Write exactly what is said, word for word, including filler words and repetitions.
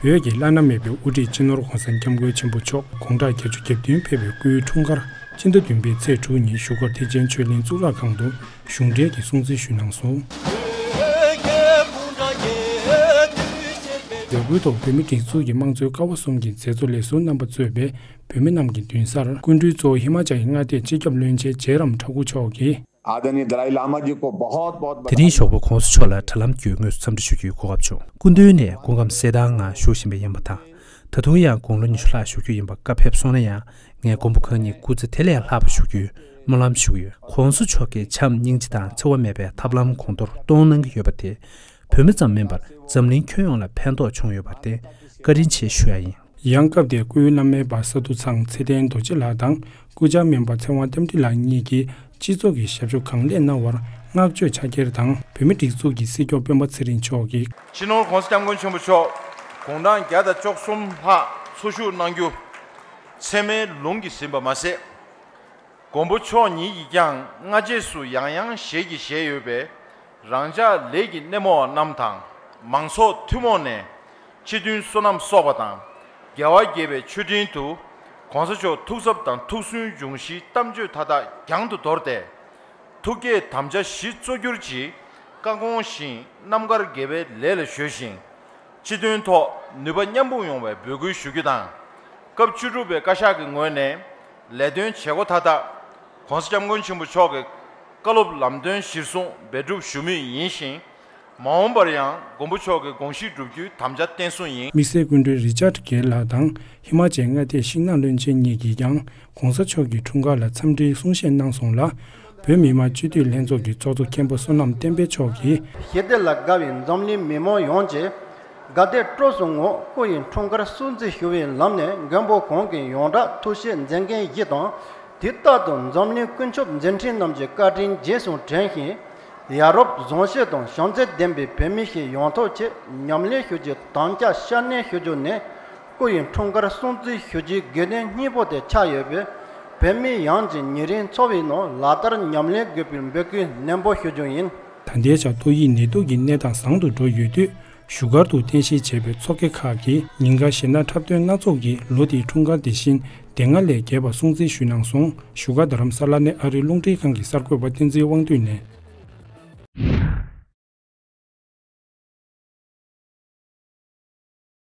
བོད་ཀྱི་བླ་ན་མེད་པའི་དབུ་ཁྲིད་སྤྱི་ནོར་༸གོང་ས་༸སྐྱབས་མགོན་ཆེན་པོ་མཆོག་དགུང་གྲངས་བརྒྱད་ཅུ་གྱ་བདུན་ཕེབས་པའི་སྐུའི་འཁྲུངས་སྐར་སྤྱི་ཟླ་བདུན་པའི་ཚེས་དྲུག་ཉིན་བཞུགས་སྒར་ཐེག་ཆེན་ཆོས་གླིང་གཙུག་ལག་ཁང་དུ་གཞུང་འབྲེལ་གྱི་སྲུང་བརྩི་ཞུས་གནང་སོང་། ལས་འགུལ་ཐོག་བོད་མིའི་སྒྲིག་འཛུགས་ཀྱི་དམངས་གཙོའི་ཀ་བ་གསུམ་གྱི་མཛད་གཙོ་ལས་ཟུར་རྣམ་པ་གཙོས་པའི་བོད་མི་རྣམས་ཀྱི་མདུན་སར་སྐུ་མགྲོན་གཙོ་བོ་ཧི་མ་ཅལ་གྱི་མངའ་སྡེའི་སྤྱི་ཁྱབ་བློན་ཆེན་རྗེ་རམ་ཁྲ་ཁུ་མཆོག་གིས། आदरणीय दलाई लामा जी को बहुत बहुत དེ་རིང་ཞོགས་པ་༸གོང་ས་མཆོག་ལ་དྲ་ལམ་བརྒྱུད་དངོས་སུ་འཚམས་འདྲི་ཞུ་རྒྱུའི་གོ་སྐབས་བྱུང་། སྐུ་མདུན་ནས་སྐུ་ཁམས་གསལ་ཐང་ངང་བཞུགས་བཞིན་པ་ཡིན་པ་དང་། ད་དུང་ཡང་དགུང་ལོ་ཉི་ཤུ་ལྷག་བཞུགས་རྒྱུ་ཡིན་པ་བཀའ་ཕེབས་སོང་ན་ཡང་། ངས་མགོན་པོ་གང་ཉིད་སྐུ་ཚེ་དེ་ལས་ལྷག་པ་བཞུགས་རྒྱུའི་སྨོན་ལམ་ཞུ་གི་ཡོད། ༸གོང་ས་མཆོག་གི་བྱམས་སྙིང་རྗེ་དང་འཚེ་བ་མེད་པའི་ཐབས་ལམ་གོང་མཐོར་གཏོང་གནང་གི་ཡོད་པ་དེ། བོད་མི་ཙམ་མིན་པར་འཛམ་གླིང་ཁྱོན་ཡོངས་ལ་ཕན་ཐོགས་བྱུང་ཡོད་པར་བརྟེན་བཀའ་དྲིན་ཆེ་ཞུ་ཡ་ཡིན། ཡང་སྐབས་དེར་སྐུའི་བླ་སྨན་པ་ས་འདུ་ཚང་ཚེ་བརྟན་རྡོ་རྗེ་ལགས་དང་སྐུ་བཅར་སྨན་པ་ཚེ་དབང་རྟ་མགྲིན་ལགས་གཉིས་ཀྱིས་སྤྱི་ཚོགས་ཀྱི་ཞབས་ཞུ་གང་ལེགས་གནང་བར་བསྔགས་བརྗོད་ཕྱག་འཁྱེར་དང་། བོད་མིའི་སྒྲིག་འཛུགས་ཀྱི་སྲིད་སྐྱོང་སྤེན་པ་ཚེ་རིང་མཆོག་གིས། སྤྱི་ནོར་༸གོང་ས་༸སྐྱབས་མགོན་ཆེན་པོ་མཆོག་དགུང་གྲངས་བརྒྱ་དང་བཅུ་གསུམ་ལྷག་འཚོ་བཞུགས་གནང་རྒྱུ་ཚད་མའི་ལུང་གིས་ཟིན་པ་མ་ཟད། མགོན་པོ་མཆོག་ཉིད་ཀྱིས་ཀྱང་སྔ་རྗེས་སུ་ཡང་ཡང་ཞལ་གྱིས་བཞེས་ཡོད་པའི་རང་ཅག་ལས་ཀྱི་སྣེ་མོ་བ་རྣམས་དང་། མང་ཚོགས་ཐུན་མོང་ནས་སྤྱི་མཐུན་བསོད་ནམས་གསོག་པ་དང་། རྒྱལ་བ་དགྱེས་པའི་མཆོད་སྤྲིན་དུ་༸གོང་ས་མཆོག་ཐུགས་འཚབ་དང་ཐུགས་སུན་འབྱུང་བཞིའི་གཏམ་བརྗོད་མཐའ་དག་རྒྱང་དུ་དོར་ཏེ། ཐུགས་བསྐྱེད་དམ་བཅའ་བཞི་གཙོ་གྱུར་གྱི་བཀའ་དགོངས་བཞིན་རྣམ་དཀར་དགེ་བའི་ལས་ལ་གཞོལ་ཞིང་། སྤྱི་དོན་ཐོག་ནུས་པ་མཉམ་སྤུངས་ཡོང་བའི་འབོད་སྐུལ་ཞུ་རྒྱུ་དང་། སྐབས་བཅུ་དྲུག་པའི་བཀའ་ཤག་གི་ངོས་ནས་ལས་དོན་བྱེད་སྒོ་མཐའ་དག་༸གོང་ས་༸སྐྱབས་མགོན་ཆེན་པོ་མཆོག་གི་བཀའ་སློབ་ལམ་སྟོན་གཞིར་བཟུང་འབད་སྒྲུབ་ཞུ་མུས་ཡིན་ཞིང་། མ་འོངས་པར་ཡང་མགོན་པོ་མཆོག་གི་དགོངས་གཞི་བསྒྲུབ་རྒྱུའི་དམ་བཅའ་བརྟན་གསུངས་ཡིན། དམིགས་བསལ་སྐུ་མགྲོན་རི་ཅར་གྷེལ་ལགས་དང་ཧི་མ་ཅལ་མངའ་སྡེའི་ཤིང་ནགས་བློན་ཆེན་གཉིས་ཀྱིས་ཀྱང་༸གོང་ས་མཆོག་གི་འཁྲུངས་སྐར་ལ་འཚམས་འདྲིའི་གསུང་བཤད་གནང་སོང་ལ། བོད་མི་མང་སྤྱི་འཐུས་ལྷན་ཚོགས་ཀྱི་ཚོགས་གཙོ་མཁན་པོ་བསོད་ནམས་བསྟན་འཕེལ་མཆོག་གིས། ཞི་བདེ་ལ་དགའ་བའི་འཛམ་གླིང་མི་མང་ཡོངས་ཀྱིས་དགའ་དད་སྤྲོ་གསུམ་ངང་སྐུ་ཡི་འཁྲུངས་སྐར་སྲུང་བརྩི་ཞུ་བའི་ལམ་ནས་མགོན་པོ་གང་གི་ཡོངས་གྲགས་ཐུགས་བཞེད་མཛད་འགན་བཞེས་དང་། དུས་རྟག་ཏུ་འཛམ་གླིང་ཀུན་ཁྱབ་མཛད་འཕྲིན་རྣམས་ཀྱི་བཀའ་དྲིན་རྗེས་སུ་དྲན་ཞིང་། ཡ་རབས་བཟང་སྤྱོད་དང་བྱམས་བརྩེ་ལྡན་པའི་བོད་མི་ཞིག་ཡོང་ཐབས་ཆེད་ཉམས་ལེན་ཞུ་རྒྱུའི་དམ་བཅའ་བཤམས་གནང་ཞུ་རྒྱུ་ནི། སྐུ་ཡི་འཁྲུངས་སྐར་སྲུང་བརྩི་ཞུ་རྒྱུའི་དགོས་དོན་སྙིང་པོ་དེ་ཆགས་ཡོད་པས། བོད་མི་ཡོངས་ཀྱིས་ཉིན་རེའི་འཚོ་བའི་ནང་ལག་བསྟར་ཉམས་ལེན་དགོས་པའི་འབོད་སྐུལ་ནན་པོ་ཞུ་རྒྱུ་ཡིན། ད་ལྟའི་ཆར་ཏོག་དབྱིབས་ནད་དུག་གི་གནས་སྟངས་བཟང་དུ་འགྲོ་ཡོད་དུས། བཞུགས་སྒར་དུ་རྟེན་གཞི་བྱས་པའི་ཚོགས་སྡེ་ཁག་གིས་ཉིན་དཀར་གཞས་སྣ་འཁྲབ་སྟོན་སྣ་ཚོགས་ཀྱིས་ལོ་འདིའི་འཁྲུངས་སྐར་དེ་བཞིན་སྡེ་ལྔ་ལས་བརྒལ་བ་སྲུང་བརྩི་ཞུས་གནང་སོང་། བཞུགས་སྒར་རྡ་རམ་ས་ལ་ནས་ཨ་རིའི་རླུང་འཕྲིན་ཁང་གི་གསར་འགོད་པ་བསྟན་འཛིན་དབང་འདུས་ནས།